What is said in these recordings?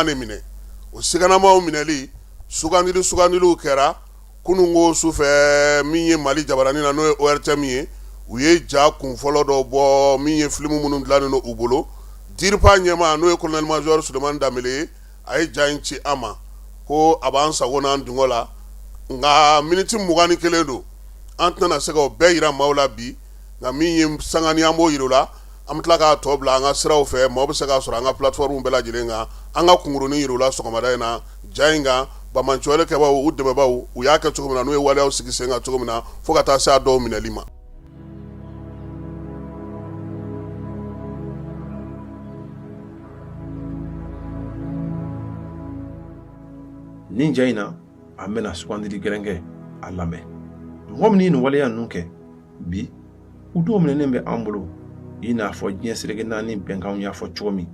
de minɛ. O siganamaw minɛli sugandili sugandiliw kɛra kununko sufɛ min ye Mali jabaranin na, n'o ye ORTM ye, u ye ja kun fɔlɔ dɔ bɔ min ye filimu minnu dilannen don u bolo. DIRPA ɲɛmaa, n'o ye colonel major Sulemani Danbele ye, a ye ja in ci an ma ko a b'an sago n'an dungɔ la, nka miniti 21 don, an tɛna se k'o bɛɛ jira maaw la bi, nka min ye sangani an b'o jira la. An bɛ tila k'a tɔ bila an ka siraw fɛ, maaw bɛ se k'a sɔrɔ an ka plateforme bɛɛ lajɛlen kan. An ka kunkurunin jira u la sɔgɔmada in na ja in kan, banbaanciwale kɛbaaw, u dɛmɛbaaw, u y'a kɛ cogo min na, n'u ye waleyaw sigi sen kan cogo min na, fo ka taa se a dɔw minɛli ma. Nin ja in na, an bɛna sugandili gɛlɛn kɛ a lamɛn. Mɔgɔ minnu ye nin waleya ninnu kɛ bi, u dɔw minɛnen bɛ an bolo, i n'a fɔ diɲɛ seleke naani bɛnkanw y'a fɔ cogo min.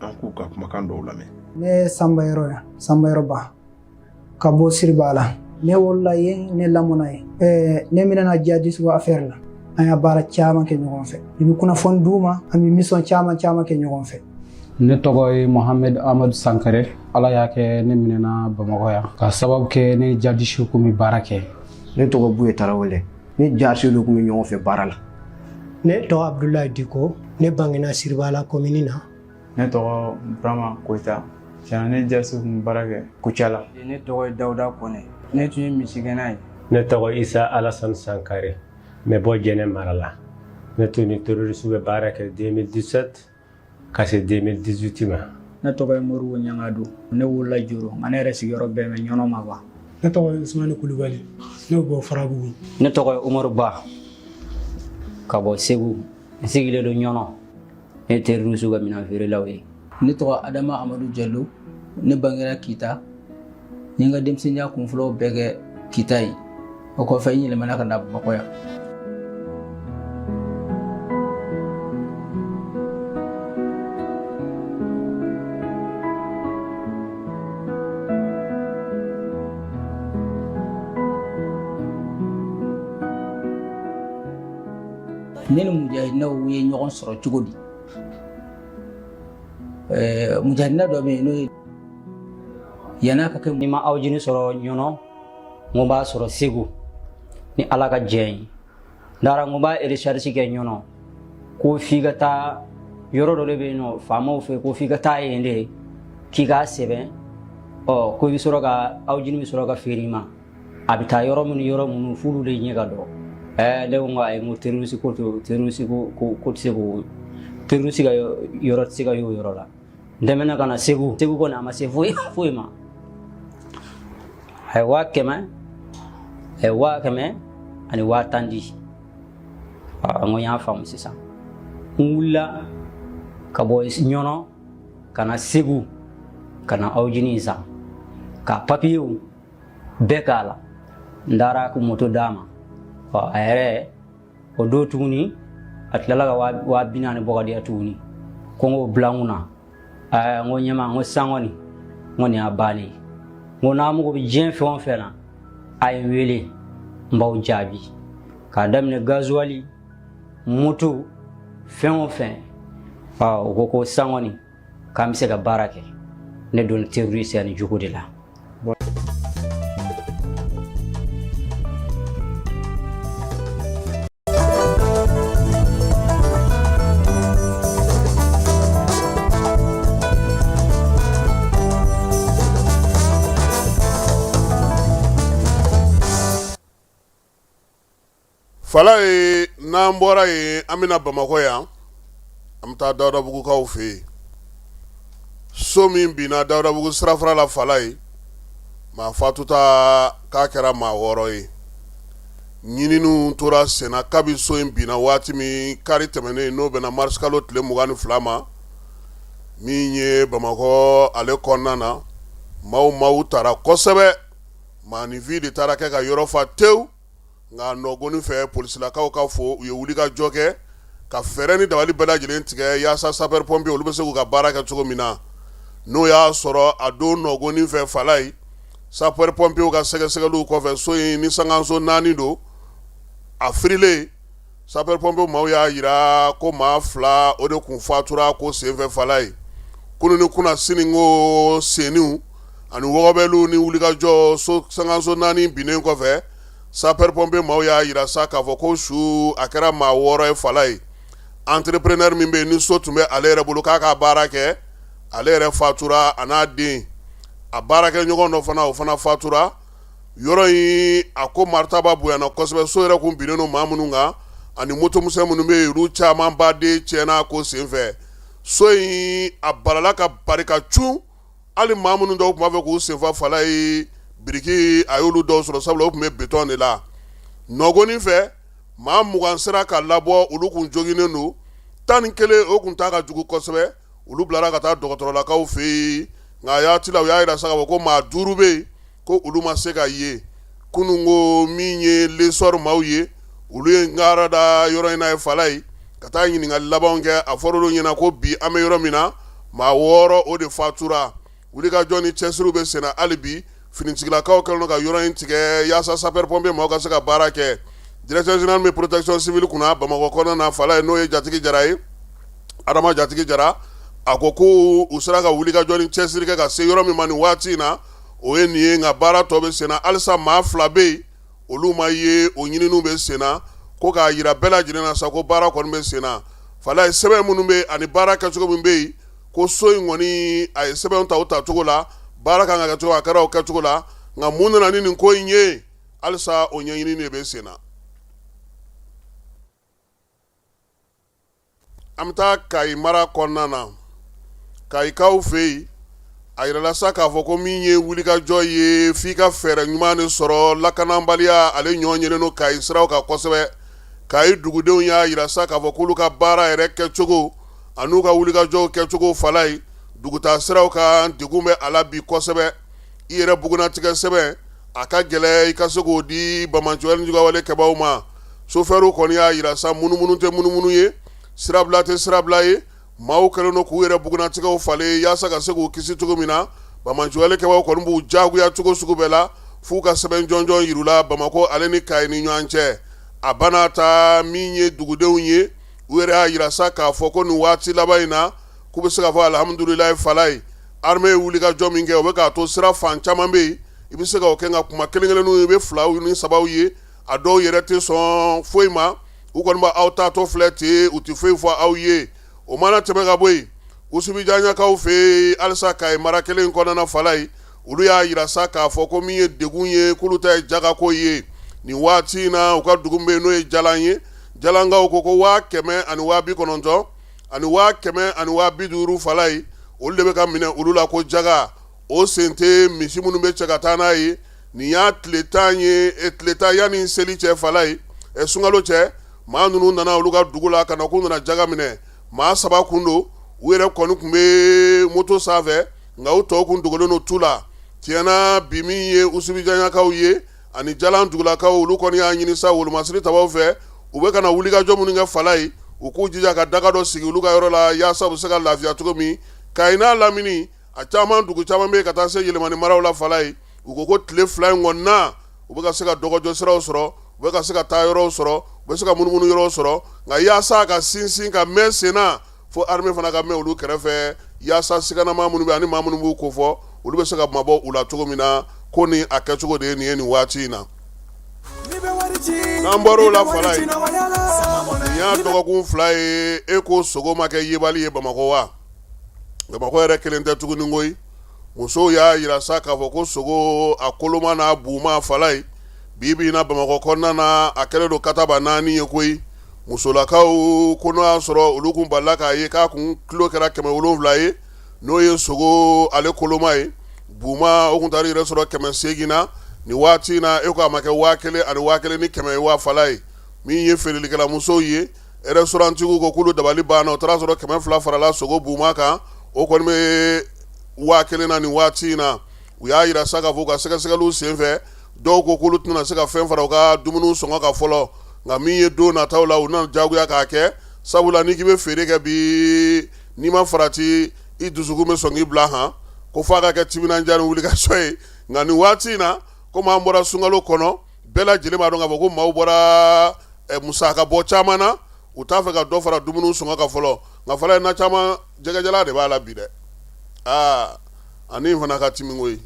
An k'u ka kumakan dɔw lamɛn. Ne ye Sanba Yɔrɔ ye, Sanba Yɔrɔ Ba, ka bɔ Siribala. Ne wolola yen, ne lamɔna yen. Ne minɛna jihadiste affaire la. An y'a baara caman kɛ ɲɔgɔn fɛ. I bɛ kunnafoni d'u ma, an bɛ mission caman caman kɛ ɲɔgɔn fɛ. Ne tɔgɔ ye Mohamed Amadu Sankare. Ala y'a kɛ ne minɛna Bamakɔ yan ka sababu kɛ ne jihadiste kun bɛ baara kɛ. Ne tɔgɔ Buye Tarawele. Ne jihadiste kun bɛ ɲɔgɔn fɛ baara la. Ne tɔgɔ Abudulayi Diko. Ne bangena Siribala komini na. Ne tɔgɔ Burama Koyita. Tiɲɛna, ne jihadiste kun bɛ baara kɛ Kucala. Ne tɔgɔ ye Dawuda Kɔnɛ. Ne tun ye misigɛnna ye. Ne tɔgɔ Isa Alassane Sankare. N bɛ bɔ Jɛnɛ mara la. Ne tun ni terroriste bɛ baara kɛ 2017 ka se 2018 ma. Ne tɔgɔ ye Moribo Ɲangadu. Ne wolola Joro, nka ne yɛrɛ sigiyɔrɔ bɛn bɛ Ɲɔnɔ ma quoi. Ne tɔgɔ ye Usumani Kulubali. Ne bɛ bɔ Farabugu. Ne tɔgɔ ye Umaru Ba ka bɔ Segu. N sigilen don Ɲɔnɔ. Ne ye terroriste ka minɛn feerelaw ye. Ne tɔgɔ Adama Amadu Jalo. Ne bangera Kita. N ye n ka denmisɛnninya kunfɔlɔw bɛɛ kɛ Kita ye. O kɔfɛ, n yɛlɛmana ka na Bamakɔ yan. Ne ni mujahidinaw ye ɲɔgɔn sɔrɔ cogo di? Mujahidina dɔ bɛ yen, n'o ye yann'a ka kɛ Ni ma aw jini sɔrɔ Ɲɔnɔ, n ko b'a sɔrɔ Segu ni Ala ka jɛn ye. N taara, n ko b'a recherche kɛ Ɲɔnɔ, ko f'i ka taa yɔrɔ dɔ de bɛ yen nɔ faamaw fɛ, ko f'i ka taa yen de k'i k'a sɛbɛn, ɔ ko i bɛ sɔrɔ ka aw jini bɛ sɔrɔ ka feere i ma. A bɛ taa yɔrɔ minnu, yɔrɔ minnu, f'olu de ɲɛ ka dɔn. Ne ko n ko ayi, n ko terroriste ko tɛ, terroriste ko ko tɛ se k'o, terroriste ka yɔrɔ tɛ se ka y'o yɔrɔ la. N tɛmɛna ka na Segu. Segu kɔni, a ma se foyi foyi ma. A ye 100 000, a ye 110 000 di. N ko n y'a faamu sisan. N wulila ka bɔ Ɲɔnɔ ka na Segu ka na aw jini san ka papiyew bɛɛ k'a la. N taara ko moto d'a ma. A yɛrɛ o don tuguni, a tilala ka 40 000 bɔ ka di yan tuguni, ko n k'o bila n kunna. N ko ɲɛma, n ko sisan kɔni, n ko nin y'a bannen ye. N ko n'a mago bɛ diɲɛ fɛn o fɛn na, a ye n wele, n b'aw jaabi, k'a daminɛ gazuwali, moto, fɛn o fɛn. O ko ko sisan kɔni k'an bɛ se ka baara kɛ. Ne donna terroriste ni jogo de la. Fala ye. N'an bɔra yen, an bɛna Bamakɔ yan, an bɛ taa Dawudabugukaw fɛ yen. So min binna Dawudabugu sirafara la, Fala ye, maa fatuta k'a kɛra maa 6 ye. Ɲininiw tora senna kabi so in binna waati min kari tɛmɛnen, n'o bɛnna marisikalo tile 22 ma, min ye Bamakɔ ale kɔnɔna na. Maaw taara kosɛbɛ, maaninfin de taara kɛ ka yɔrɔ fa tewu. Nka nɔgɔnin fɛ, polisilakaw ka fɔ, u ye wuli ka jɔ kɛ ka fɛɛrɛ ni dabali bɛɛ lajɛlen tigɛ yaasa sapeur pompier olu bɛ se k'u ka baara kɛ cogo min na. N'o y'a sɔrɔ a don nɔgɔnin fɛ, Fala ye, sapeur pompier ka sɛgɛsɛgɛliw kɔfɛ, so in ni sankanso 4 don, a firilen, sapeur pompier maaw y'a jira ko maa 2 o de kun fatura ko senfɛ. Fala ye, Kunun ni kunasini ko senniw ani wɔgɔbɛliw ni wulikajɔ so sankanso 4 binnen kɔfɛ, sapeur pompier maaw y'a jira sa k'a fɔ ko su a kɛra maa 6 ye Falaye. Entrepreneur min bɛ yen ni so tun bɛ ale yɛrɛ bolo k'a ka baara kɛ, ale yɛrɛ fatura a n'a den, a baarakɛɲɔgɔn dɔ fana, o fana fatura. Yɔrɔ in a ko maritaba bonyana kosɛbɛ, so yɛrɛ kun binnen don maa minnu kan ani motomisɛn minnu bɛ yen, olu camanba de tiɲɛna ko senfɛ. So in a balala ka bari ka cun, hali maa minnu dɔw tun b'a fɛ k'u senfa Falaye, biriki a y'olu dɔw sɔrɔ, sabula o tun bɛ béton de la. Nɔgɔnin fɛ, maa 20 sera ka labɔ, olu kun joginnen don. 11 o kun ta ka jugu kosɛbɛ, olu bilara ka taa dɔgɔtɔrɔlakaw fɛ yen, nka a y'a tila u y'a jira sa k'a fɔ ko maa 5 bɛ yen ko olu ma se ka ye. Kunun ko min ye l'Essor maaw ye, olu ye ngara da yɔrɔ in na ye Falaye, ka taa ɲininkali labanw kɛ. A fɔra olu ɲɛna ko bi an bɛ yɔrɔ min na, maa 6 o de fatura. Wulikajɔ ni cɛsiriw bɛ senna hali bi. Finitigilakaw kɛlen don ka yɔrɔ in tigɛ yaasa sapeur pompier maaw ka se ka baara kɛ. Directeur général bɛ protection civile kunna Bamakɔ kɔnɔna na Falaye, n'o ye Jatigi Jara ye, Adama Jatigi Jara, a ko ko u sera ka wulikajɔ ni cɛsiri kɛ ka se yɔrɔ min ma nin waati in na, o ye nin ye, nka baara tɔ bɛ senna halisa. Maa 2 bɛ yen, olu ma ye, o ɲininiw bɛ senna. Ko k'a jira bɛɛ lajɛlen na sa ko baara kɔni bɛ senna Falaye. Sɛbɛn minnu bɛ ani baara kɛcogo min bɛ yen, ko so in kɔni a ye sɛbɛn ta o tacogo la, baara kan ka kɛ cogo, a kɛra o kɛcogo la, nka mun nana ni nin ko in ye, halisa o ɲɛɲini de bɛ senna. An bɛ taa Kayi mara kɔnɔna na, Kayikaw fɛ yen. A yirala sa k'a fɔ ko min ye wulikajɔ ye, f'i ka fɛɛrɛ ɲuman de sɔrɔ. Lakanabaliya ale ɲɔ yelen don Kayi siraw kan kosɛbɛ. Kayi dugudenw y'a yira sa k'a fɔ k'olu ka baara yɛrɛ kɛcogo an'u ka wulikajɔw kɛcogo Falaye, dugutaa siraw kan, degun bɛ a la bi kosɛbɛ. I yɛrɛ bugunnatigɛ sɛbɛn, a ka gɛlɛn i ka se k'o di banbaanciwale juguyawale kɛbaaw ma. Sofɛriw kɔni y'a yira sa, munumunu tɛ munumunu ye, sirabila tɛ sirabila ye. Maaw kɛlen don k'u yɛrɛ bugunnatigɛw falen yaasa ka se k'u kisi cogo min na. Banbaanciwale kɛbaaw kɔni b'u jagoya cogo sugu bɛɛ la f'u ka sɛbɛn jɔnjɔn yir'u la Bamakɔ ale ni Kayi ni ɲɔgɔn cɛ. A bana ta min ye dugudenw ye, u yɛrɛ y'a yira sa k'a fɔ ko nin waati laban in na, k'u bɛ se k'a fɔ alihamudulilayi Falaye, armée ye wulikajɔ min kɛ, o bɛ k'a to sira fan caman bɛ yen, i bɛ se ka o kɛ, nka kuma kelen kelenninw i bɛ filaw ni sabaw ye, a dɔw yɛrɛ tɛ sɔn foyi ma, u kɔni b'aw taatɔ filɛ ten, u tɛ foyi fɔ aw ye. O mana tɛmɛ ka bɔ yen, Usubijanyakaw fɛ yen halisa Kayi mara kelen in kɔnɔna Falaye, olu y'a yira sa k'a fɔ ko min ye degun ye, k'olu ta ye jagako ye nin waati in na. U ka dugu bɛ yen, n'o ye Jalan ye, Jalankaw ko 100 000 ani 90 000 ani 100 000 ani 50 000 Falaye, olu de bɛ ka minɛ olu la ko jaga. O sen tɛ misi minnu bɛ cɛ ka taa n'a ye. Nin y'a tile 10 ye, tile 10 yanni seli cɛ Falaye, sunkalo cɛ, maa ninnu nana olu ka dugu la ka na k'u nana jaga minɛ. Maa 3 kun don, u yɛrɛ kɔni tun bɛ moto sanfɛ, nka u tɔw kun dogolen don tu la. Tiɲɛna bi, min ye Usubijanyakaw ye ani Jalan dugulakaw, olu kɔni y'a ɲini sa wolomasiri tabaw fɛ, u bɛ ka na wulikajɔ minnu kɛ Falaye, u k'u jija ka daga dɔ sigi olu ka yɔrɔ la yaasa u bɛ se ka lafiya cogo min. Kayi n'a lamini, a caman dugu caman bɛ yen ka taa se Yɛlɛmani maraw la Falaye, u ko ko tile 2 in kɔni na, u bɛ ka se ka dɔgɔjɔ siraw sɔrɔ, u bɛ ka se ka taa yɔrɔw sɔrɔ, u bɛ se ka munumunu yɔrɔw sɔrɔ, nka yaasa ka sinsin ka mɛn sen na, fo armée fana ka mɛn olu kɛrɛfɛ yaasa siganama minnu bɛ ani maa minnu b'u kofɔ, olu bɛ se ka mabɔ u la cogo min na. Ko ni a kɛcogo de ye nin ye nin waati in na. N'an bɔra o la Falaye, nin y'a dɔgɔkun 2 ye, e ko sogo ma kɛ yebali ye Bamakɔ wa? Bamakɔ yɛrɛ kelen tɛ tuguni koyi. Musow y'a yira sa k'a fɔ ko sogo a koloma n'a buma Falaye, bi bi in na Bamakɔ kɔnɔna na, a kɛlen don kataba 4 ye koyi. Musolakaw ko n'o y'a sɔrɔ olu kun balila k'a ye k'a kun kilo kɛra 700 ye, n'o ye sogo ale koloma ye, buma o kun taara yɛrɛ sɔrɔ 800 na. Nin waati in na, e ko a ma kɛ 1000 ani 1100 ye wa Falaye? Min ye feerelikɛla musow ye, restauranttigiw ko k'olu dabali banna, o taara sɔrɔ 200 farala sogo buma kan, o kɔni bɛ 1000 na nin waati in na. U y'a yira sa k'a fɔ u ka sɛgɛsɛgɛliw senfɛ, dɔw ko k'olu tɛna se ka fɛn fara u ka dumuni sɔngɔ kan fɔlɔ, nka min ye don nataw la, u na jagoya k'a kɛ, sabula n'i k'i bɛ feere kɛ bi, n'i ma farati, i dusukun bɛ sɔn k'i bila han ko f'a ka kɛ timinandiya ni wulikajɔ ye. Nka nin waati in na, komi an bɔra sunkalo kɔnɔ, bɛɛ lajɛlen b'a dɔn k'a fɔ ko maaw bɔra musaka bɔ caman na, u t'a fɛ ka dɔ fara dumuni sɔngɔ kan fɔlɔ. Nka Falaye, na caman jɛgɛjalan de b'a la bi dɛ. Aa, ani fana ka timi koyi,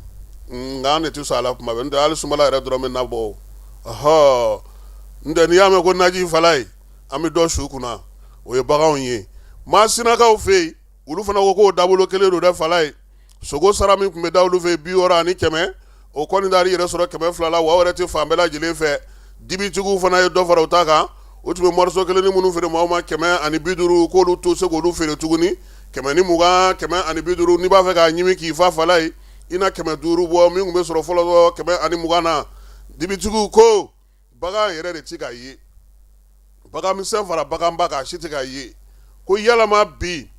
nka an de tɛ sɔn a la kuma bɛɛ, n'o tɛ hali sunbala yɛrɛ dɔrɔn bɛ na bɔ. Ɔhɔ, n tɛ n'i y'a mɛn ko naji fala ye, an bɛ dɔ su kunna, o ye baganw ye. Masinakaw fɛ yen, olu fana ko k'o dabolo kelen don dɛ fala ye. Sogo sara min tun bɛ da olu fɛ 60 ani 100, o kɔni taara yɛrɛ sɔrɔ 200 la, wa yɛrɛ tɛ fan bɛɛ lajɛlen fɛ. Dibitigiw fana ye dɔ fara u ta kan. U tun bɛ morceau kelen minnu feere maaw ma 150, k'olu to se k'olu feere tuguni 120, 150. N'i b'a fɛ k'a ɲimi k'i fa fala ye, i na 500 bɔ min tun bɛ sɔrɔ fɔlɔ 120 na. Dibitigiw ko bagan yɛrɛ de tɛ ka ye, bagan misɛn fara baganba kan, a si tɛ ka ye. Ko yalama bi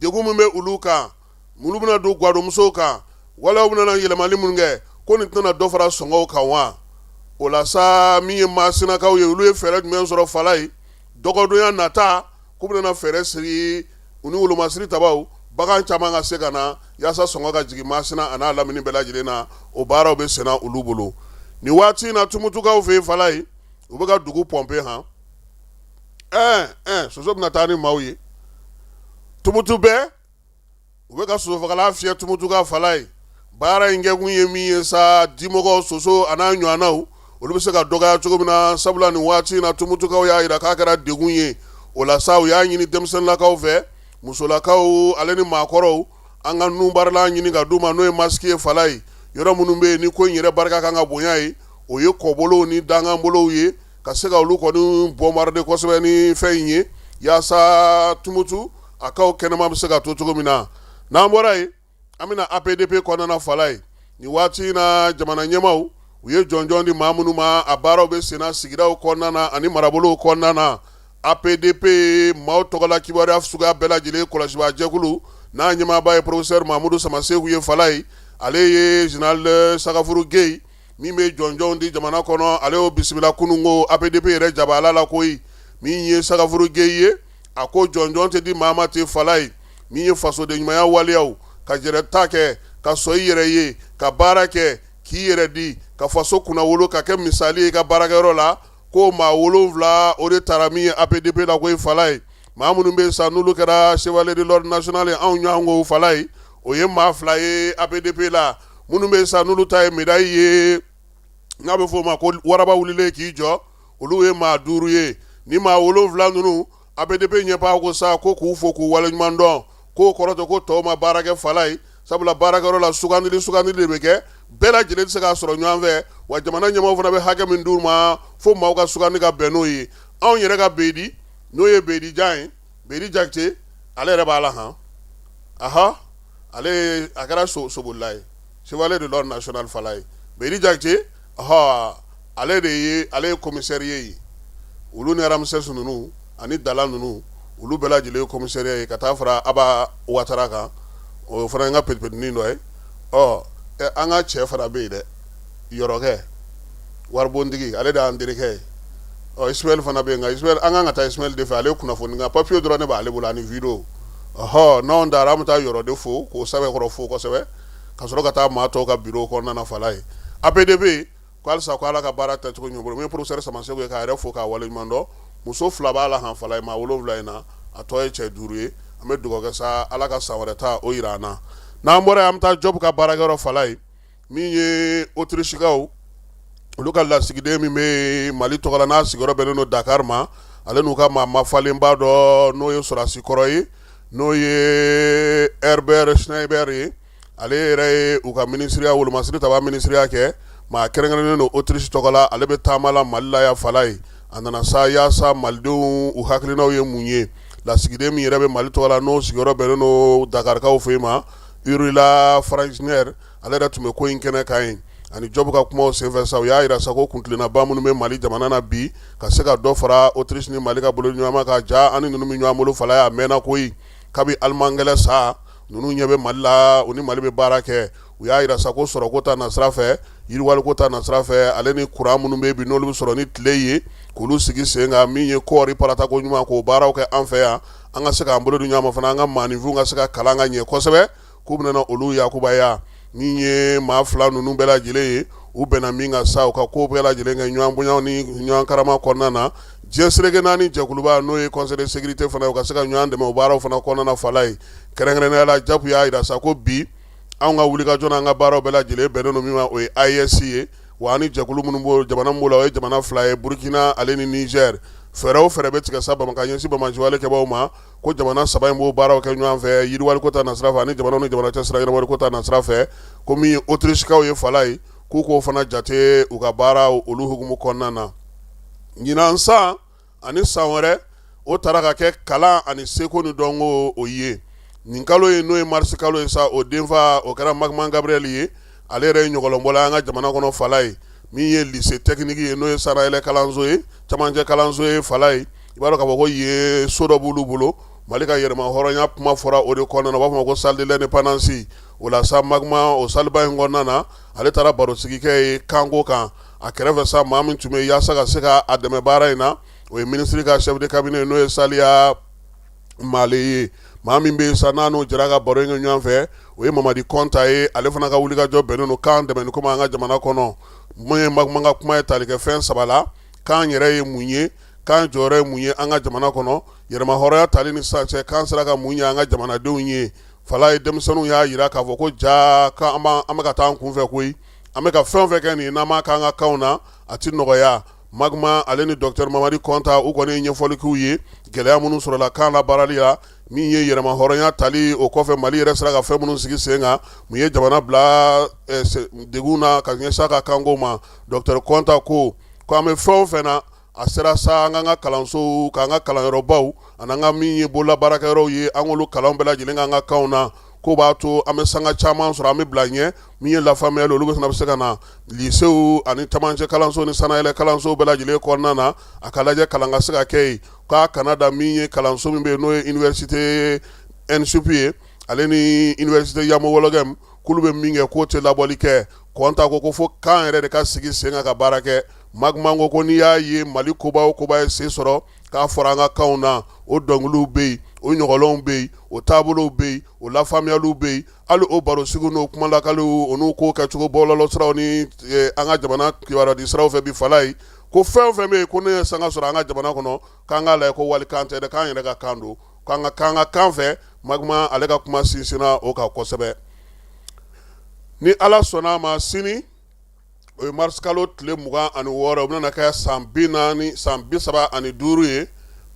degun min bɛ olu kan, olu bɛna don gwadonmusow kan, wala u bɛna yɛlɛmali minnu kɛ, ko nin tɛna dɔ fara sɔngɔw kan wa? O la sa, min ye masinakaw ye, olu ye fɛɛrɛ jumɛn sɔrɔ fala ye? Dɔgɔdonya nata, k'u bɛna fɛɛrɛ sigi u ni wolomasiri tabaw, bagan caman ka se ka na yaasa sɔngɔ ka jigin Masina a n'a lamini bɛɛ lajɛlen na. O baaraw bɛ senna olu bolo nin waati in na. Tumutukaw fɛ yen fala ye, u bɛ ka dugu pɔnpe han. Ɛɛ, soso bɛna taa ni maaw ye Tumutu bɛɛ. U bɛ ka sosofagalan fiyɛ Tumutuka fala ye. Baara in kɛkun ye min ye sa, dimɔgɔ, soso a n'a ɲɔgɔnnaw, olu bɛ se ka dɔgɔya cogo min na, sabula nin waati in na Tumutukaw y'a jira k'a kɛra degun ye. O la sa, u y'a ɲini denmisɛnninlakaw fɛ, musolakaw ale ni maakɔrɔw, an ka nunbarala ɲini ka d'u ma, n'o ye masque ye fala ye. Yɔrɔ minnu bɛ yen ni ko in yɛrɛ barika kan ka bonya ye, o ye kɔbolow ni danganbolow ye, ka se ka olu kɔni bombarder kosɛbɛ ni fɛn in ye, yaasa Tumutu a kaw kɛnɛma bɛ se ka to cogo min na. N'an bɔra yen, an bɛna APDP kɔnɔna fala ye. Nin waati in na, jamana ɲɛmaaw, u ye jɔnjɔn di maa minnu ma, a baaraw bɛ senna sigidaw kɔnɔna na ani marabolow kɔnɔna na. APDP maaw tɔgɔla kibaruya suguya bɛɛ lajɛlen kɔlɔsibaa jɛkulu, n'a ɲɛmaaba ye professeur Mamudu Samaseku ye fala ye, ale ye général Sagafuru Geyi min bɛ jɔnjɔnw di jamana kɔnɔ, ale y'o bisimila kununko APDP yɛrɛ jabala la koyi. Min ye Sagafuru Geyi ye, a ko jɔnjɔn tɛ di maa ma ten fala ye. Min ye fasoden ɲumanya waleyaw, ka yɛrɛta kɛ, ka sɔn i yɛrɛ ye, ka baara kɛ k'i yɛrɛ di, ka faso kunnawolo, ka kɛ misali ye i ka baarakɛyɔrɔ la, ko maa 7 o de taara min ye APDP la koyi fala ye. Maa minnu bɛ sa n'olu kɛra chevalier de l'ordre national ye, anw ɲɔgɔn ko fala ye, o ye maa 2 ye APDP la. Minnu bɛ sa n'olu ta ye médaille ye, n'a bɛ f'o ma ko waraba wulilen k'i jɔ, olu ye maa 5 ye. Ni maa 7 ninnu, APDP ɲɛbaa ko sa ko k'u fo k'u waleɲuman dɔn, k'o kɔrɔ tɛ ko tɔw ma baara kɛ fala ye, sabula baarakɛyɔrɔ la sugandili sugandili de bɛ kɛ, bɛɛ lajɛlen tɛ se k'a sɔrɔ ɲɔgɔn fɛ, wa jamana ɲɛmaaw fana bɛ hakɛ min d'u ma fo maaw ka sugandi ka bɛn n'o ye. Anw yɛrɛ ka Bedi, n'o ye Bedi Jan ye, Bedi Jakite, ale yɛrɛ b'a la han. Aha, ale a kɛra sobolila ye, chevalier de l'ordre national fala ye, Bedi Jakite. Ɔhɔ, ale de ye, ale ye commissaire ye yen. Olu ni Ramsès ninnu ani Dala ninnu, olu bɛɛ lajɛlen ye commissaire ye, ka taa fara Aba Watara kan, o fana ye n ka petit-petitnin dɔ ye. Ɔ, an ka cɛ fana bɛ yen dɛ, Yɔrɔkɛ waribontigi, ale de y'an terikɛ ye. Ɔ, Ismaël fana bɛ yen, nka Ismaël, an kan ka taa Ismaël de fɛ, ale ye kunnafoni, nka papier dɔrɔn ne b'ale bolo ani vidéo. Ɔhɔ, n'anw taara, an bɛ taa Yɔrɔ de fo k'o sɛbɛkɔrɔ fo kosɛbɛ, ka sɔrɔ ka taa maa tɔw ka bureau kɔnɔna na fala ye. APDP ko halisa ko Ala ka baara tɛcogo ɲɛ bolo. Min ye professeur Samaseku ye, k'a yɛrɛ fo k'a waleɲuman dɔn. Muso 2 b'a la han fala ye, maa 7 in na, a tɔ ye cɛ 5 ye. An bɛ dugawu kɛ sa, Ala ka san wɛrɛ ta o yira an na. N'an bɔra yen, an bɛ taa Job ka baarakɛyɔrɔ fala ye. Min ye Autrichekaw, olu ka lasigiden min bɛ Mali tɔgɔ la, n'a sigiyɔrɔ bɛnnen don Dakar ma, ale n'u ka maa mafalenba dɔ, n'o ye sɔrɔdasi kɔrɔ ye, n'o ye Herbert Schneider ye, ale yɛrɛ ye u ka minisiriya, wolomasiri taba minisiriya kɛ, maa kɛrɛnkɛrɛnnen don Autriche tɔgɔ la. Ale bɛ taama la Mali la yan fala ye. A nana sa yaasa malidenw u hakilinaw ye mun ye. Lasigiden min yɛrɛ bɛ Mali tɔgɔ la, n'o sigiyɔrɔ bɛnnen don Dakarikaw fɛ yen ma, Urula Franzner, ale yɛrɛ tun bɛ ko in kɛnɛ kan yen. Ani Job ka kumaw senfɛ sa, u y'a jira sa ko kuntilennaba minnu bɛ Mali jamana na bi, ka se ka dɔ fara Autriche ni Mali ka bolodiɲɔgɔnma kan. Ja an ni ninnu bɛ ɲɔgɔn bolo fala ye, a mɛnna koyi, kabi Aliman kɛlɛ sa, ninnu ɲɛ bɛ Mali la, u ni Mali bɛ baara kɛ. U y'a jira sa ko sɔrɔko ta nasira fɛ, yiriwaliko ta nasira fɛ, ale ni kuran minnu bɛ bi n'olu bɛ sɔrɔ ni tile ye, k'olu sigi sen kan, min ye kɔɔri paratako ɲuman, k'o baaraw kɛ an fɛ yan, an ka se k'an bolo di ɲɔgɔn ma fana, an ka maaninfinw ka se ka kalan ka ɲɛ kosɛbɛ, k'u bɛna olu yakubaya. Min ye maa fila ninnu bɛɛ lajɛlen ye, u bɛnna min kan sa, u ka ko bɛɛ lajɛlen kɛ ɲɔgɔn bonya ni ɲɔgɔn karama kɔnɔna na. Diɲɛ seleke naani jɛkuluba, n'o ye conseil de sécurité fana ye, u ka se ka ɲɔgɔn dɛmɛ o baaraw fana kɔnɔna na. Falaye, kɛrɛnkɛrɛnnenya la, Japu y'a jira sa ko bi anw ka wulikajɔ n'an ka baaraw bɛɛ lajɛlen bɛnnen don min ma, o ye AES ye. Wa ani jɛkulu minnu b'o jamana b'o la, o ye jamana fila ye, Burukina ale ni Niger. Fɛɛrɛ o fɛɛrɛ bɛ tigɛ sa ka ɲɛsin banbaanciwale kɛbaaw ma, ko jamana saba in b'o baaraw kɛ ɲɔgɔn fɛ yiriwaliko ta nasira fɛ ani jamana ni jamana cɛ sira ɲɛnabɔliko ta nasira fɛ. Ko min ye Autrichekaw ye, Falaye, k'u k'o fana jate u ka baara olu hukumu kɔnɔna na. Ɲinan san ani san wɛrɛ, o taara ka kɛ kalan ani seko ni dɔnko o ye. Nin kalo ye, n'o ye marisi kalo ye sa, o denfa o kɛra Magman Gabriel ye. Ale yɛrɛ ye ɲɔgɔlɔnbɔla an ka jamana kɔnɔ. Falaye, min ye lycée technique ye, n'o ye sannayɛlɛ kalanso ye, camancɛ kalanso ye, Falaye, i b'a dɔn k'a fɔ ko yen so dɔ b'olu bolo. Mali ka yɛrɛma hɔrɔnya kuma fɔra o de kɔnɔna na, u b'a fɔ ma ko salle de l'indépendance. O la sa, Magman, o saliba in kɔnɔna na, ale taara barosigi kɛ ye kanko kan. A kɛrɛfɛ sa, maa min tun bɛ yaasa ka se ka a dɛmɛ baara in na, o ye minisiri ka chef de cabinet, n'o ye Saliya Male ye. Maa min bɛ yen sa, n'a n'o jɛra ka baro in kɛ ɲɔgɔn fɛ, o ye Mamadi Kɔnta ye. Ale fana ka wulikajɔ bɛnnen don kan dɛmɛni ko ma an ka jamana kɔnɔ. Mun ye Magman ka kuma ye tali kɛ fɛn saba la: kan yɛrɛ ye mun ye, kan jɔyɔrɔ ye mun ye an ka jamana kɔnɔ, yɛrɛma hɔrɔnya tali ni sisan cɛ, kan sera ka mun ɲɛ an ka jamanadenw ye. Falaye, denmisɛnninw y'a jira k'a fɔ ko jaa an bɛ ka taa an kunfɛ koyi. An bɛ ka fɛn o fɛn kɛ nin, n'an m'a k'an ka kanw na, a tɛ nɔgɔya. Magman ale ni docteur Mamadi Kɔnta, u kɔni ye ɲɛfɔli k'u ye gɛlɛya minnu sɔrɔla kan labaarali la, min ye yɛrɛma hɔrɔnya tali o kɔfɛ, Mali yɛrɛ sera ka fɛn minnu sigi sen kan, mun ye jamana bila degun na ka ɲɛsin a ka kanko ma. Docteur Kɔnta ko ko an bɛ fɛn o fɛn na, a sera sa an k'an ka kalansow, k'an ka kalanyɔrɔbaw ani an ka min ye bololabaarakɛyɔrɔw ye, an k'olu kalan bɛɛ lajɛlen k'an ka kanw na, k'o b'a to an bɛ sanga caman sɔrɔ, an bɛ bila ɲɛ. Min ye lafaamuyali, olu bɛ fana bɛ se ka na lycéew ani camancɛ kalanso ni sannayɛlɛ kalanso bɛɛ lajɛlen kɔnɔna na, a ka lajɛ kalan ka se ka kɛ yen, k'a kana da min ye kalanso min bɛ yen, n'o ye université ENSUP ye, ale ni université Yamo Wɔlɔgɛmu, k'olu bɛ min kɛ k'o tɛ labɔli kɛ. Kɔnta ko fo kan yɛrɛ de ka sigi sen kan ka baara kɛ. Magman ko n'i y'a ye Mali koba o koba ye sen sɔrɔ, k'a fɔra an ka kanw na, o dɔnkiliw bɛ yen, o ɲɔgɔlɔnw bɛ yen, o taabolow bɛ yen, o lafaamuyaliw bɛ yen, hali o barosigiw n'o kumalakaliw, o n'u ko kɛcogo bɔlɔlɔsiraw ni an ka jamana kibaruya siraw fɛ bi. Falaye ko fɛn o fɛn bɛ yen ko ne ye sanga sɔrɔ an ka jamana kɔnɔ, k'an k'a lajɛ ko walikan tɛ dɛ, k'an yɛrɛ ka kan don, k'an ka kan fɛ. Magman ale ka kuma sinsinna o kan kosɛbɛ. Ni Ala sɔnna a ma, sini, o ye marisikalo tile 26, o bɛna kɛ san 40, san 35 ye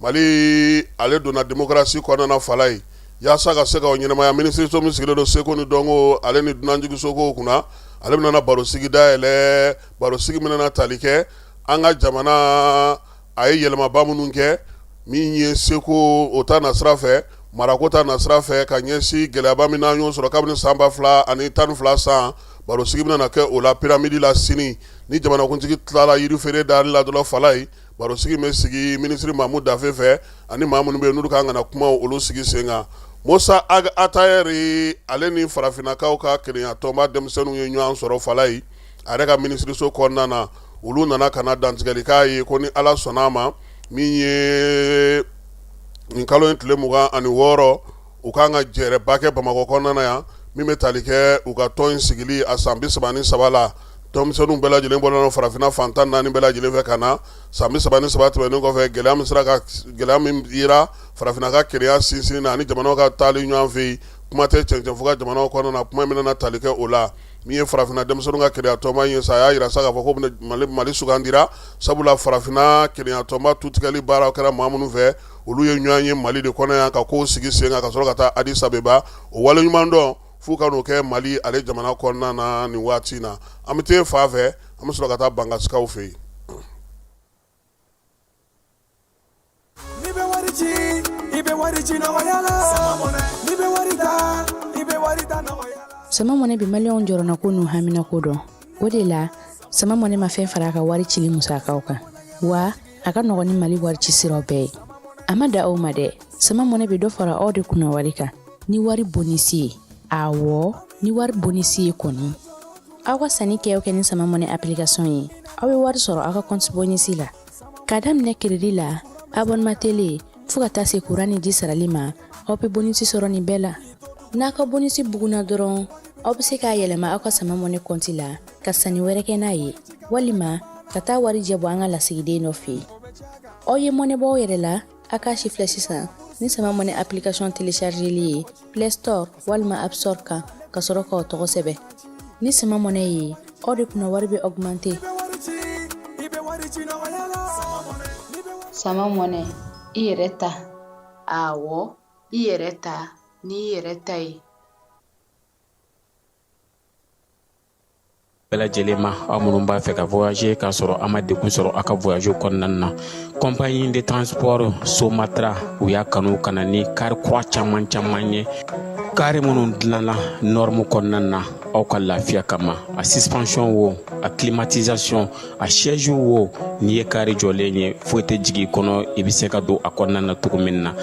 Mali ale donna démocratie kɔnɔna. Falaye, yaasa ka se ka o ɲɛnamaya, minisiriso min sigilen don seko ni dɔnko ale ni dunanjiginsokow kunna, ale bɛna barosigi dayɛlɛ. Barosigi bɛna tali kɛ an ka jamana a ye yɛlɛmaba minnu kɛ, min ye seko o ta nasira fɛ, marako ta nasira fɛ, ka ɲɛsin gɛlɛyaba min n'an y'o sɔrɔ kabini san 2012 san. Barosigi bɛna kɛ o la Pyramide la sini. Ni jamanakuntigi tilala yiri feere dari la dɔrɔn, Falaye, barosigi bɛ sigi minisiri Mamu Dafe fɛ ani maa minnu bɛ yen n'olu kan ka na kuma olu sigi sen kan. Musa Ag Atayɛri ale ni farafinnakaw ka kelenya tɔnba denmisɛnninw ye ɲɔgɔn sɔrɔ, Falaye, a yɛrɛ ka minisiriso kɔnɔna na. Olu nana ka na dantigɛli k'a ye ko ni Ala sɔnna a ma, min ye nin kalo in tile 26, u kan ka jɛrɛba kɛ Bamakɔ kɔnɔna na yan, min bɛ tali kɛ u ka tɔn in sigili a san 33 la. Tɔnmisɛnninw bɛɛ lajɛlen bɔra farafinna fan 14 bɛɛ lajɛlen fɛ ka na. San 33 tɛmɛnen kɔfɛ, gɛlɛya min sera ka gɛlɛya min yera farafinna ka kelenya sinsin na ani jamanaw ka taali ɲɔgɔn fɛ yen, kuma tɛ cɛncɛnfuga jamanaw kɔnɔna na, kuma min bɛna tali kɛ o la. Min ye farafinna denmisɛnninw ka kelenya tɔnba ye sa, a y'a jira sa k'a fɔ ko Mali sugandira, sabula farafinna kelenya tɔnba tutigɛli baara kɛra maa minnu fɛ, olu ye ɲɔgɔn ye Mali de kɔnɔ yan ka kow sigi sen kan ka sɔrɔ ka taa Addis Abeba. O waleɲuman dɔn f'u ka n'o kɛ Mali ale jamana kɔnɔna na nin waati in na. An bɛ taa fan fɛ, an bɛ sɔrɔ ka taa Bangasikaw fɛ yen. N'i bɛ wari ci, i bɛ wari ci nɔgɔya la. N'i bɛ wari ta, i bɛ wari ta nɔgɔya la. Sama Mɔnɛ bɛ maliyɛnw jɔrɔnako n'u haminako dɔn. O de la, Sama Mɔnɛ ma fɛn fara a ka wari cili musakaw kan, wa a ka nɔgɔn ni Mali wari ci siraw bɛɛ ye. A ma dan o ma dɛ, Sama Mɔnɛ bɛ dɔ fara aw de kunna wari kan ni wari bonisi ye. Awɔ, ni wari bonisi ye kɔni. Aw ka sanni kɛ o kɛ ni Sama Mɔnɛ application ye, aw bɛ wari sɔrɔ aw ka compte bonus la. K'a daminɛ crédit la, abonnement télé, fo ka taa se courant ni ji sarali ma, aw bɛ bonus sɔrɔ nin bɛɛ la. N'a ka bonus bugunna dɔrɔn, Aw bɛ se k'a yɛlɛma aw ka Sama Money kɔnti la ka sanni wɛrɛ kɛ n'a ye walima ka taa warijɛ bɔ an ka lasigiden dɔ fɛ yen. Aw ye mɔnɛ bɔ aw yɛrɛ la, a k'a sifilɛ sisan ni Sama Money application téléchargeli ye Play Store walima App Store kan ka sɔrɔ k'aw tɔgɔ sɛbɛn. Ni Sama Money ye, aw de kunna wari bɛ augmenter. Sama Money, i yɛrɛ ta. Awɔ, i yɛrɛ ta n'i yɛrɛ ta ye. Bɛɛ lajɛlen ma, aw minnu b'a fɛ ka voyager k'a sɔrɔ a ma degun sɔrɔ aw ka voyage kɔnɔna na, compagnie de transport Somatra, u y'a kanu ka na ni kari kura caman caman ye, kari minnu dilanna norme kɔnɔna na aw ka lafiya kama. A suspension wo, a climatisation, a siège wo, n'i ye kari jɔlen ye, foyi tɛ jigin i kɔnɔ, i bɛ se ka don a kɔnɔna na cogo min na.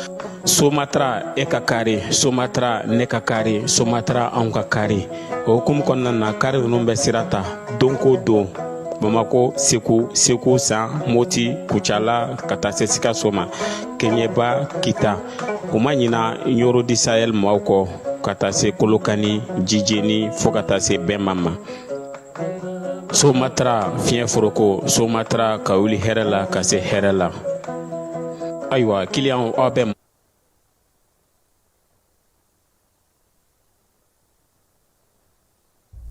Somatra, e ka kari, Somatra, ne ka kari, Somatra, anw ka kari. O hukumu kɔnɔna na, kari ninnu bɛ sira ta don ko don Bamako, Segu, Segu San, Moti, Kucala, ka taa se Sikaso ma, Kɛɲɛba, Kita. U ma ɲina Ɲoro du Sahel maaw kɔ, ka taa se Kolokani, Jijeni, fo ka taa se Bɛma ma. Somatra, fiɲɛ foroko, Somatra, ka wuli hɛrɛ la ka se hɛrɛ la. Ayiwa, kiliyanw, aw bɛ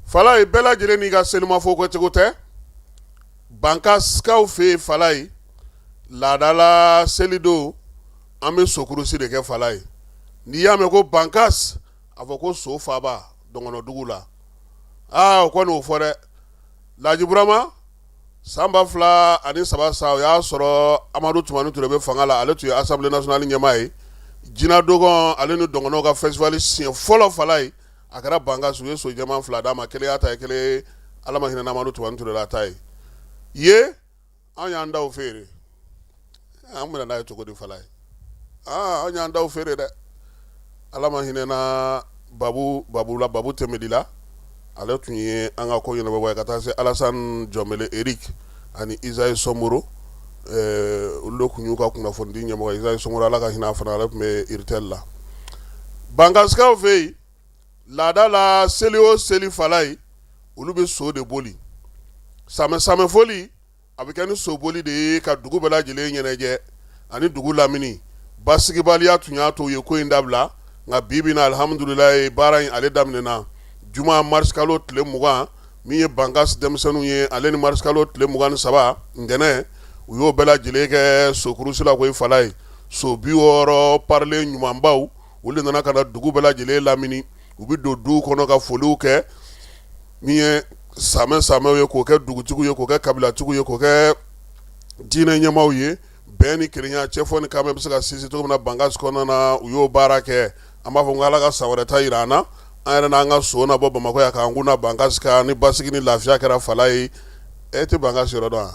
Falaye, bɛɛ lajɛlen n'i ka selimafo kɛcogo tɛ. Bankasikaw fɛ yen, Falaye, laadala selidon, an bɛ sokurusi de kɛ. Falaye, n'i y'a mɛn ko Bankas, a fɔ ko so faba dɔngɔnɔdugu la. Aa, o kɔni o fɔ dɛ. Laji Burama, san 2003 san, o y'a sɔrɔ Amadu Tumani Ture bɛ fanga la, ale tun ye Assemblée nationale ɲɛmaa ye. Jina Dogon ale ni dɔngɔnɔw ka festival siɲɛ fɔlɔ, Falaye, a kɛra Bankas. U ye so jɛman 2 d'a ma, kelen y'a ta ye, kelen Ala ma hinɛ Amadu Tumani Ture la ta ye. Ye anw y'an daw feere, an bɛna n'a ye cogo di? Falaye, aa, anw y'an daw feere dɛ. Ala ma hinɛna babu babu la, Babu Tɛmɛli la, ale tun ye an ka ko ɲɛnabɔbaa ye, ka taa se Alassane Jɔnbele Eric ani Isaïe Sɔmoro, olu de tun y'u ka kunnafonidi ɲɛmɔgɔ. Isaïe Sɔmoro, Ala ka hinɛ a fana, ale tun bɛ Iritel la. Bankasikaw fɛ yen, laada la, seli o seli, Falaye, olu bɛ so de boli. Samɛ samɛ foli, a bɛ kɛ ni soboli de ye ka dugu bɛɛ lajɛlen ɲɛnajɛ ani dugu lamini. Basigibaliya tun y'a to u ye ko in dabila, nka bi bi na, alihamudulilayi, baara in ale daminɛna juma marisikalo tile 20, min ye Bankas denmisɛnninw ye, ale ni marisikalo tile 23 ntɛnɛn, u y'o bɛɛ lajɛlen kɛ sokurusi la koyi. Falaye, so 60 parilen ɲumanbaw, olu de nana ka na dugu bɛɛ lajɛlen lamini. U bɛ don duw kɔnɔ ka foliw kɛ, min ye samɛ samɛw ye, k'o kɛ dugutigiw ye, k'o kɛ kabilatigiw ye, k'o kɛ diinɛ ɲɛmaaw ye. Bɛn ni kelenya, cɛfɔ ni kanbɛn bɛ se ka sinsin cogo min na Bankas kɔnɔna na, u y'o baara kɛ. An b'a fɔ ko Ala ka san wɛrɛ ta jira an na, an yɛrɛ n'an ka so na bɔ Bamakɔ yan k'an kun da Bankas kan ni basigi ni lafiya kɛra. Falaye, e tɛ Bankas yɔrɔ dɔn wa?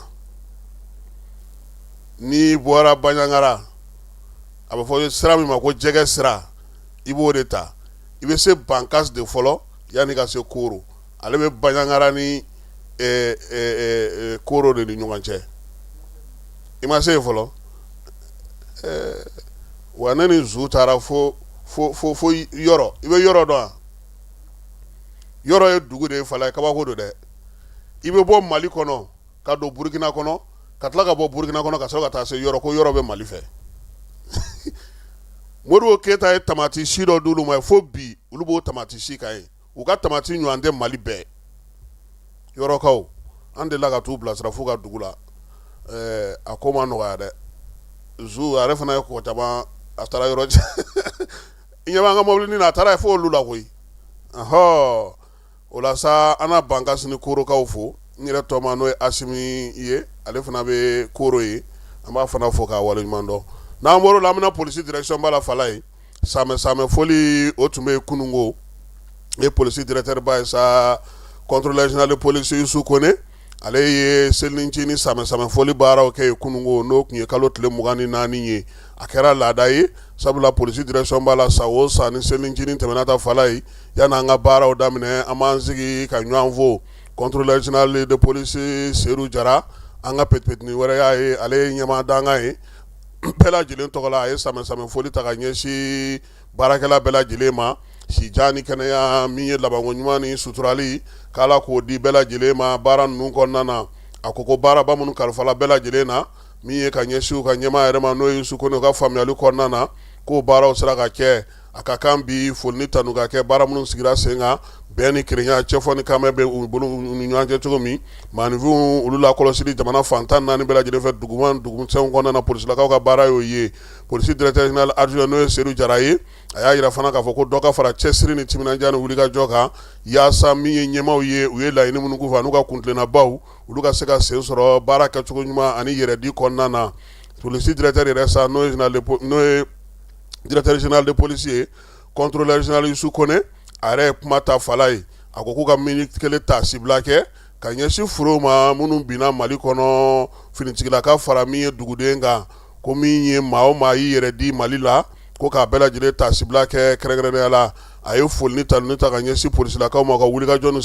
N'i bɔra Baɲangara, a bɛ fɔ sira min ma ko jɛgɛ sira, i b'o de ta, i bɛ se Bankas de fɔlɔ yanni ka se Koro. Ale bɛ Baɲangara ni Koro de ni ɲɔgɔn cɛ. I ma se yen fɔlɔ wa? Ne ni zu taara fo fo fo fo yɔrɔ. I bɛ yɔrɔ dɔn wa? Yɔrɔ ye dugu de ye, Falaye, kabako don dɛ. I bɛ bɔ Mali kɔnɔ ka don Burukina kɔnɔ, ka tila ka bɔ Burukina kɔnɔ ka sɔrɔ ka taa se yɔrɔ, ko yɔrɔ bɛ Mali fɛ. Modibo Keyita ye tamati si dɔ d'olu ma, fo bi olu b'o tamati si kan ye. U ka tamati ɲɔgɔn tɛ Mali bɛɛ. Yɔrɔkaw, an delila ka t'u bilasira f'u ka dugu la. A ko ma nɔgɔya dɛ. Zu a yɛrɛ fana ye kɔ caman, a taara yɔrɔ cɛ. I ɲɛ b'an ka mɔbilinin na, a taara fo olu la koyi. Ɔhɔ, o la sa, an na Bankas ni Korokaw fo. N yɛrɛ tɔma, n'o ye Asimi ye, ale fana bɛ Koro ye, an b'a fana fo k'a waleɲuman dɔn. N'an bɔr'o la, an bɛna polisi direction ba la. Falaye, samɛ samɛ foli, o tun bɛ yen kununko. Ye polisi directeur ba ye sa, contrôleur général de police Yusu Kone, ale ye selinci ni samɛ samɛ foli baaraw kɛ yen kununko, n'o tun ye kalo tile 24 ye. A kɛra laada ye, sabula polisi direction ba la, san o san ni selincinin tɛmɛna ta, Falaye, yanni an ka baaraw daminɛ, an b'an sigi ka ɲɔgɔn fo. Contrôleur général de police Seyidu Jara, an ka petipetinin wɛrɛ y'a ye, ale ye ɲɛmaa dankan ye bɛɛ lajɛlen tɔgɔ la. A ye samɛ samɛ foli ta ka ɲɛsin baarakɛla bɛɛ lajɛlen ma. sijan ni kɛnɛya min ye labanko ɲuman ni suturali k'Ala k'o di bɛɛ lajɛlen ma baara ninnu kɔnɔna na. A ko ko baaraba minnu kalifala bɛɛ lajɛlen na min ye ka ɲɛsin u ka ɲɛmaa yɛrɛ ma n'o ye Yusu Kone u ka faamuyali kɔnɔna na, k'o baaraw sera ka kɛ. A ka kan bi foli ni tanu ka kɛ baara minnu sigira sen kan, bɛn ni kelenya, cɛfɔ ni kanbɛn bɛ u bolo u ni ɲɔgɔn cɛ cogo min, maaninfinw olu lakɔlɔsili jamana fan 14 bɛɛ lajɛlen fɛ duguba dugumisɛnw kɔnɔna na, polisilakaw ka baara y'o ye. Polisi directeur général adjoint n'o ye Sedu Jara ye, a y'a jira fana k'a fɔ ko dɔ ka fara cɛsiri ni timinandiya ni wulikajɔ kan yaasa min ye ɲɛmaaw ye, u ye laɲini minnu k'u fɛ an'u ka kuntilennabaw, olu ka se ka sen sɔrɔ baara kɛcogo ɲuman ani yɛrɛdi kɔnɔna na. Polisi directeur yɛrɛ sa, n'o ye directeur général de police ye, contrôleur général Yusu Kone, a yɛrɛ ye kuma ta Falaye. A ko k'u ka miniti kelen taasibila kɛ ka ɲɛsin furew ma minnu binna Mali kɔnɔ, finitigilaka fara min ye duguden kan, ko min ye maa o maa y'i yɛrɛ di Mali la, ko k'a bɛɛ lajɛlen taasibila kɛ. Kɛrɛnkɛrɛnnenya la, a ye foli ni tanuni ta ka ɲɛsin polisilakaw ma ka wulikajɔ ni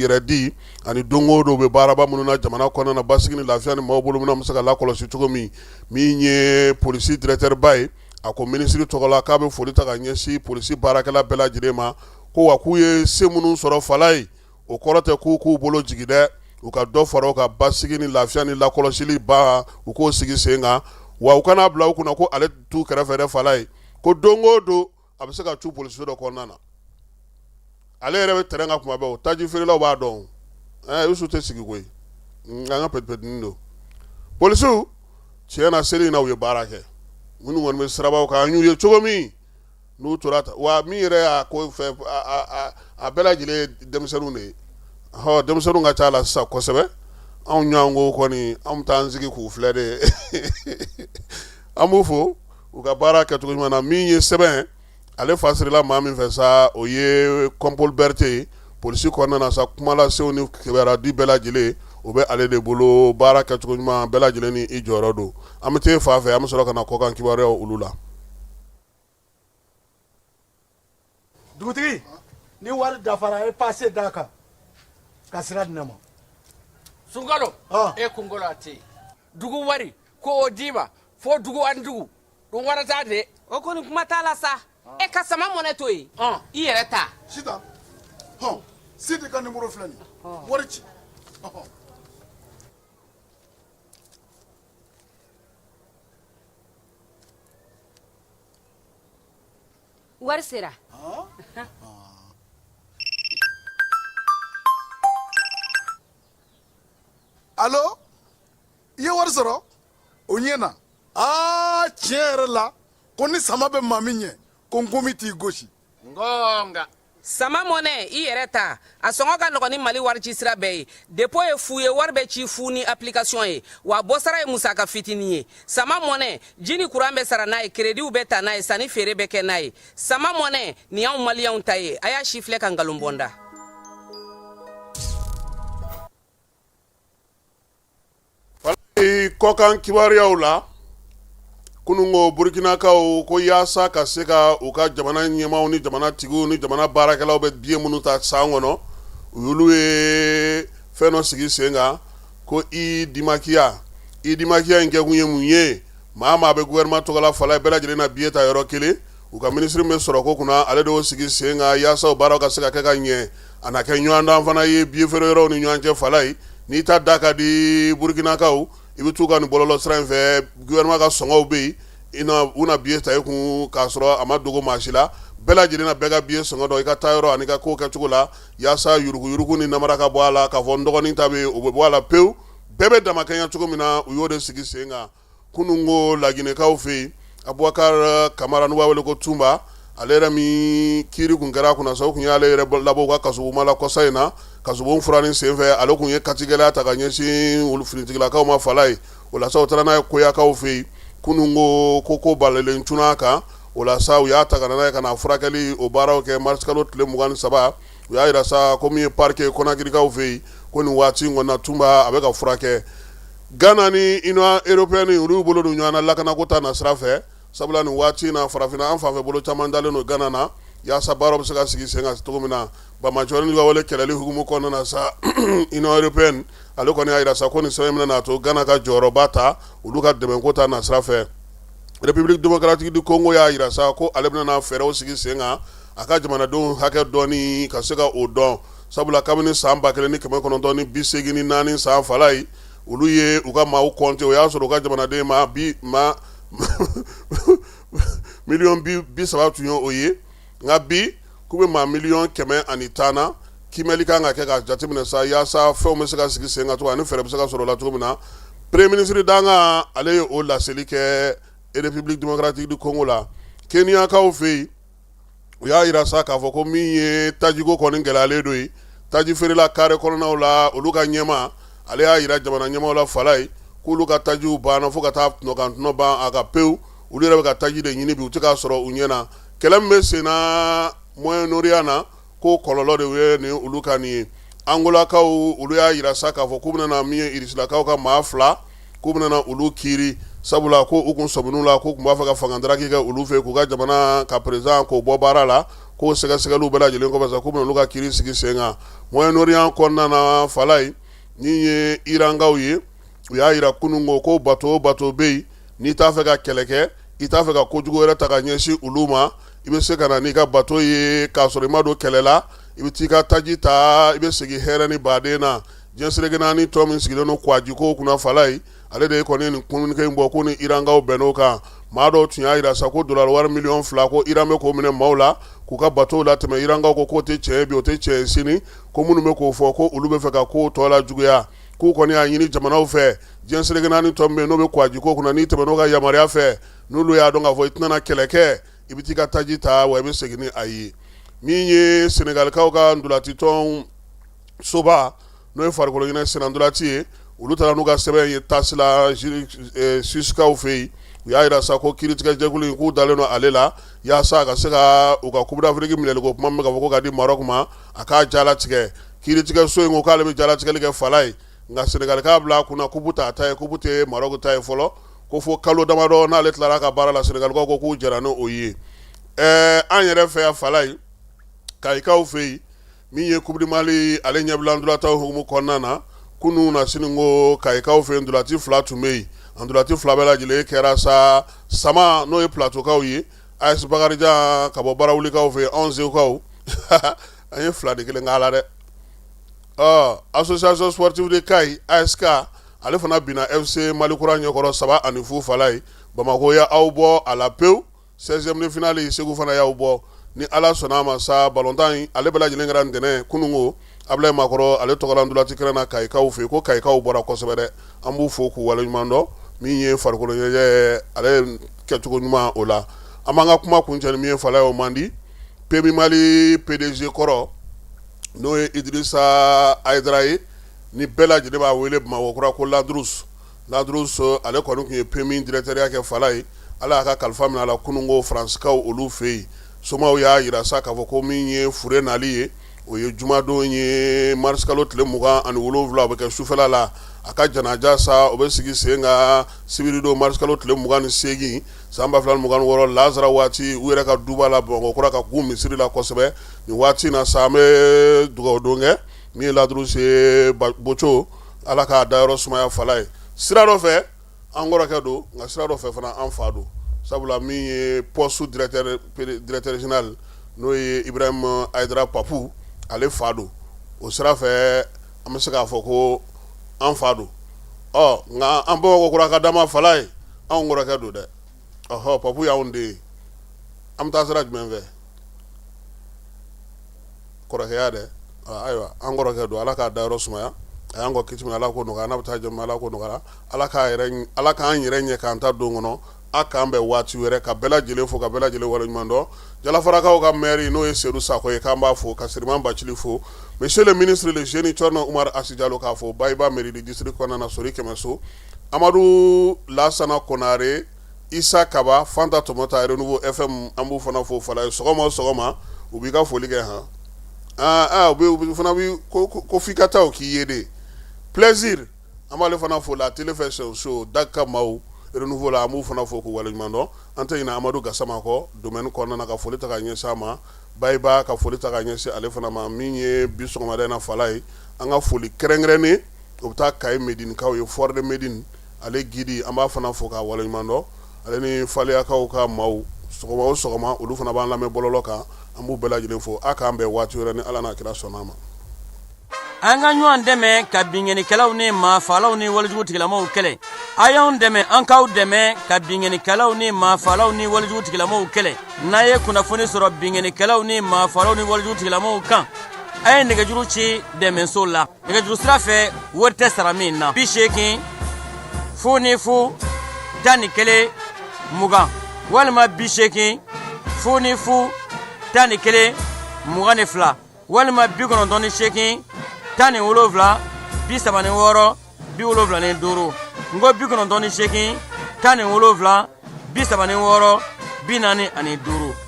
yɛrɛ di ani don o don bɛ baaraba minnu na jamana kɔnɔna na, basigi ni lafiya ni maaw bolo bɛ se ka lakɔlɔsi cogo min. Min ye polisi directeur ba ye, a ko minisiri tɔgɔ la k'a bɛ foli ta ka ɲɛsin polisi baarakɛla bɛɛ lajɛlen ma, ko wa k'u ye se minnu sɔrɔ Falaye, o kɔrɔ tɛ k'u k'u bolo jigin dɛ, u ka dɔ fara u ka basigi ni lafiya ni lakɔlɔsili ba, u k'o sigi sen kan, wa u kana bila u kunna ko ale t'u kɛrɛfɛ dɛ Falaye, ko don o don a bɛ se ka cu polisiso dɔ kɔnɔna na, ale yɛrɛ bɛ terrain kan kuma bɛɛ. O taji feerelaw b'a dɔn, Yusu tɛ sigi koyi, an ka pɛtipɛtinin don. Polisiw tiɲɛ na, seli in na u ye baara kɛ, minnu kɔni bɛ sirabaw kan, an y'u ye cogo min n'u tora ta, wa min yɛrɛ y'a ko fɛ, a bɛɛ lajɛlen ye denmisɛnninw de ye. Ɔ denmisɛnninw ka ca la sisan kosɛbɛ. Anw ɲɔgɔn ko kɔni, anw bɛ taa an sigi k'u filɛ de. An b'u fo u ka baara kɛcogo ɲuman na. Min ye sɛbɛn, ale fasirila maa min fɛ sa, o ye Kɔnpol Berete ye. Polisi kɔnɔna na sa, kumalasew ni kibaruya di bɛɛ lajɛlen, o bɛ ale de bolo. Baara kɛcogo ɲuman bɛɛ lajɛlen ni i jɔyɔrɔ don. An bɛ taa fan fɛ, an bɛ sɔrɔ ka na kɔkan kibaruyaw olu la. Dugutigi, ni wari dafara, e pase d'a kan ka sira di ne ma. Sunkalo, e kunkolo a tɛ yen. Dugu wari ko o d'i ma fo dugu ani dugu dun warata de. O kɔni kuma t'a la sa. E ka sama mɔnɛ to yen, i yɛrɛ ta. Sitan, hɔn, Sidi ka nimoro filɛ nin ye, wari ci. Wari sera. Alo, i ye wari sɔrɔ? O ɲɛna. Aa, tiɲɛ yɛrɛ la, ko ni sama bɛ maa min ɲɛ, ko nkomi t'i gosi. Ngonga. Sama mɔnɛ, i yɛrɛ ta, a sɔngɔ ka nɔgɔn ni Mali warici sira bɛɛ ye. Dépôt ye fu ye, wari bɛ ci fu ni application ye, wa bɔsara ye musaka fitinin ye. Sama mɔnɛ, ji ni kuran bɛ sara n'a ye, kerediw bɛ ta n'a ye, sanni feere bɛ kɛ n'a ye. Sama mɔnɛ, nin y'anw maliyɛnw ta ye. A y'a sifilɛ ka nkalon bɔ n da. Kɔkan kibaruyaw la, kununko Burukinakaw ko yaasa ka se ka u ka jamana ɲɛmaaw ni jamana tigiw ni jamana baarakɛlaw bɛ biye minnu ta san kɔnɔ, u y'olu ye fɛn dɔ sigi sen kan ko e-Dimakia. E-Dimakia in kɛkun ye mun ye? Maa maa bɛ gouvernement tɔgɔ la Falaye, bɛɛ lajɛlen na biye ta yɔrɔ kelen. U ka minisiri min bɛ sɔrɔko kunna, ale de y'o sigi sen kan yaasa o baaraw ka se ka kɛ ka ɲɛ. A na kɛ ɲɔgɔndan fana ye biye feere yɔrɔw ni ɲɔgɔn cɛ Falaye. N'i ta da ka di Burukinakaw, i bɛ t'u ka nin bɔlɔlɔ sira in fɛ, gouvernement ka sɔngɔw bɛ yen, u na biye ta i kun k'a sɔrɔ a ma dogo maa si la. Bɛɛ lajɛlen na bɛɛ ka biye sɔngɔ dɔn i ka taa yɔrɔ ani ka ko kɛcogo la, yaasa yuruguyurugu ni namara ka bɔ a la, k'a fɔ n dɔgɔnin ta bɛ yen, o bɛ bɔ a la pewu. Bɛɛ bɛ damakɛɲɛ cogo min na, u y'o de sigi sen kan. Kununko Laginɛkaw fɛ yen, Abubakar Kamara, n'u b'a wele ko Tunba, ale yɛrɛ min kiiri kun kɛra a kunna sa, u kun y'ale yɛrɛ labɔ u ka kasobonba la kɔsa in na. Kasobon furanni senfɛ, ale kun ye katigɛlɛya ta ka ɲɛsin olu finitigilakaw ma Falaye. O la sa, u taara n'a ye Koyakaw fɛ yen. Kununko ko balalen cunna a kan. O la sa, u y'a ta ka na n'a ye ka na furakɛli o baaraw kɛ marisikalo tile 23. U y'a jira sa ko min ye parquet Konakirikaw fɛ yen, ko nin waati in kɔni na, Tunba a bɛ ka furakɛ. Gana ni Union européenne, olu y'u bolo don ɲɔgɔn na lakanako ta nasira fɛ, sabula nin waati in na, farafinna an fanfɛ bolo caman dalen don Gana na yaasa baaraw bɛ se ka sigi sen kan cogo min na. Banbaanciwale wale kɛlɛli hukumu kɔnɔna na sa, Union européenne ale kɔni y'a jira sa ko nin sɛbɛn bɛna n'a to Gana ka jɔyɔrɔba ta olu ka dɛmɛko ta nasira fɛ. République démocratique du Congo y'a jira sa ko ale bɛna fɛɛrɛw sigi sen kan. a ka jamanadenw hakɛ dɔɔni ka se ka o dɔn sabula kabini san 1984 san Falaye olu ye u ka maaw kɔnte o y'a sɔrɔ u ka jamanaden maa bi maa miliyɔn 30 tun ye o ye nka bi k'u bɛ maa miliyɔn 110 na kiimɛli kan ka kɛ ka jateminɛ sa yaasa fɛnw bɛ se ka sigi sen kan cogo ani fɛɛrɛ bɛ se ka sɔrɔ o la cogo min na premier ministre dankan ale ye o laseli kɛ République démocratique du Congo la Keniyakaw fɛ yen u y'a jira sa k'a fɔ ko min ye tajiko kɔni gɛlɛyalen don yen taji feerela kare kɔnɔnaw la olu ka ɲɛmaa ale y'a jira jamana ɲɛmaaw la Falaye k'olu ka tajiw banna fo ka taa tɔnɔ kan tɔnɔ ban a ka pewu olu yɛrɛ bɛ ka taji de ɲini bi u tɛ k'a sɔrɔ u ɲɛ na kɛlɛ min bɛ sen na Moyen-Orient na ko kɔlɔlɔ de ye nin olu ka nin ye Angolakaw olu y'a jira sa k'a fɔ k'u bɛna na min ye Irisilakaw ka maa fila k'u bɛna na olu kiiri sabula ko u kun sɔmin'u la k'u tun b'a fɛ ka fanga daraki kɛ olu fɛ k'u ka jamana ka président k'o bɔ baara la k'o sɛgɛsɛgɛliw bɛɛ lajɛlen kɔfɛ sa k'u bɛna olu ka kiiri sigi sen kan Moyen-Orient kɔnɔna na Falaye min ye Irankaw ye u y'a jira kunun ko bato o bato bɛ yen n'i t'a fɛ ka kɛlɛ kɛ i t'a fɛ ka kojugu wɛrɛ ta ka ɲɛsin olu ma i bɛ se ka na n'i ka bato ye k'a sɔrɔ i ma don kɛlɛ la i bɛ t'i ka taji ta i bɛ segin hɛrɛ ni baden na diɲɛ seleke naani tɔn min sigilen don kwajiko kunna Falaye ale de ye kɔni nin communiqué in bɔ ko ni Irankaw bɛnn'o kan maa dɔw tun y'a jira sa ko dollar wari miliyɔn 2 ko Iran bɛ k'o minɛ maaw la k'u ka batow latɛmɛ Irankaw ko k'o tɛ tiɲɛ ye bi o tɛ tiɲɛ ye sini ko minnu bɛ k'o fɔ ko olu bɛ fɛ ka kow tɔ lajuguya k'u kɔni y'a ɲini jamanaw fɛ diɲɛ seleke naani tɔn min bɛ yen n'o bɛ kwajiko kunna n'i tɛmɛn'o ka yamaruya fɛ n'olu y'a dɔn k'a fɔ i tɛna na kɛlɛ kɛ i bɛ t'i ka taji ta wa i bɛ segin ni a ye min ye Senegalikaw ka ntolacitɔn soba n'o ye farikolo ɲɛnajɛ sennantolaci ye olu taara n'u ka sɛbɛn ye TAS la Suissekaw fɛ yen u y'a jira sa ko kiiritigɛjɛkulu in k'u dalen don ale la yaasa a ka se ka u ka Coupe d'Afrique minɛliko kuma min bɛ ka fɔ ko ka di Maroc ma a k'a jalatigɛ kiiritigɛso in ko k'ale bɛ jalatigɛli kɛ Falaye nka Senegal k'a bila a kunna coupe t'a ta ye coupe tɛ Maroc ta ye fɔlɔ ko fo kalo damadɔ n'ale tilara ka baara la Senegalikaw ko k'u jɛra n'o ye ɛɛ an yɛrɛ fɛ yan Falaye Kayikaw fɛ yen min ye Coupe du Mali ale ɲɛbila ntolatan hukumu kɔnɔna na kunun na sini ko Kayikaw fɛ yen ntolaci fila tun bɛ yen a ntolaci fila bɛɛ lajɛlen kɛra sa sama n'o ye Plateaukaw ye AS Bakarijan ka bɔ Barawulikaw fɛ yen anw Segukaw an ye 2-1 k'a la dɛ ɔ Association sportive de Kayi ASK ale fana binna FC Malikura ɲɛkɔrɔ 3-0 Falaye Bamakɔ y'aw bɔ a la pewu 16e de finale Segu fana y'aw bɔ ni Ala sɔnna a ma sa balontan in ale bɛɛ lajɛlen kɛra ntɛnɛn kununko Abulayi Makɔrɔ ale tɔgɔla ntolaci kɛnɛ na Kayikaw fɛ yen ko Kayikaw bɔra kosɛbɛ dɛ an b'u fo k'u waleɲuman dɔn min ye farikolo ɲɛnajɛ ale kɛcogo ɲuman o la an b'an ka kuma kuncɛ ni min ye Falaye o man di PMU Mali PDG kɔrɔ n'o ye Idirisa Hayidara ye ni bɛɛ lajɛlen b'a wele Bamakɔ kura ko Ladrus Ladrus ale kɔni tun ye PMU directeur kɛ Falaye Ala y'a ka kalifa minɛ a la kununko Faransikaw olu fɛ yen somaw y'a jira sa k'a fɔ ko min ye fure nali ye o ye jumadon ye marisikalo tile 27 o bɛ kɛ sufɛla la a ka janaja sa o bɛ sigi sen kan sibiridon marisikalo tile 28 san 2026 lazara waati u yɛrɛ ka duba la Bamakɔ kura ka gun misiri la kosɛbɛ nin waati na sa an bɛ dugawudon kɛ min ye Ladrus ye Boco Ala k'a dayɔrɔ sumaya Falaye sira dɔ fɛ an kɔrɔkɛ don nka sira dɔ fɛ fana an fa don sabula min ye poste directeur général n'o ye Ibrahim Hayidara Papu ale fa don o sira fɛ an bɛ se k'a fɔ ko an fa don ɔ nka an Bamakɔ kura ka dama Falaye anw kɔrɔkɛ don dɛ ɔhɔ Papu y'anw den ye an bɛ taa sira jumɛn fɛ kɔrɔkɛya dɛ ayiwa an kɔrɔkɛ don Ala k'a dayɔrɔ sumaya a y'an kɔ kiti min Ala k'o nɔgɔya n'a bɛ taa jama Ala k'o nɔgɔya Ala k'an yɛrɛ ɲɛ k'an ta don kɔnɔ a k'an bɛn waati wɛrɛ ka bɛɛ lajɛlen fo ka bɛɛ lajɛlen waleɲuman dɔn Jalafarakaw ka maire n'o ye Sedu Sakɔ ye k'an b'a fo ka Siriman Bacili fo monsieur le ministre le jeune Thierno Umar Asi Jalo k'a fo Bayiba mairie du district kɔnɔna na Sori Kɛmɛso Amadu Lasana Konare Isa Kaba Fanta Tɔmɔta Renouveau FM an b'u fana fo Falaye sɔgɔma o sɔgɔma u b'i ka foli kɛ han aa u fana bi ko f'i ka taa o k'i ye de Plaisir an b'ale fana fo la télé fait son show Dak ka maaw Renouveau la an b'u fana fo k'u waleɲuman dɔn an tɛ ɲinɛ Amadu Gasama kɔ domaine kɔnɔna na ka foli ta ka ɲɛsin a ma Bayiba ka foli ta ka ɲɛsin ale fana ma min ye bi sɔgɔmada in na Falaye an ka foli kɛrɛnkɛrɛnnen o bɛ taa Kayi Medinikaw ye Fort de Medine ale guide an b'a fana fo k'a waleɲuman dɔn ale ni Faleyakaw ka maaw sɔgɔma o sɔgɔma olu fana b'an lamɛn bɔlɔlɔ kan An b'u bɛɛ lajɛlen fo. A k'an bɛn waati wɛrɛ ni Ala n'a kira sɔnna a ma. An ka ɲɔgɔn dɛmɛ ka binkannikɛlaw ni maafalaw ni walejugu tigilamaw kɛlɛ. A y'anw dɛmɛ an k'aw dɛmɛ ka binkannikɛlaw ni maafalaw ni walejugu tigilamaw kɛlɛ. N'a ye kunnafoni sɔrɔ binkannikɛlaw ni maafalaw ni walejugu tigilamaw kan, a ye nɛgɛjuru ci dɛmɛso la. Nɛgɛjuru sira fɛ wari tɛ sara min na. 80 00 11 20 walima 80 00 11 22 walima 98 17 36 75. N ko 98 17 36 45.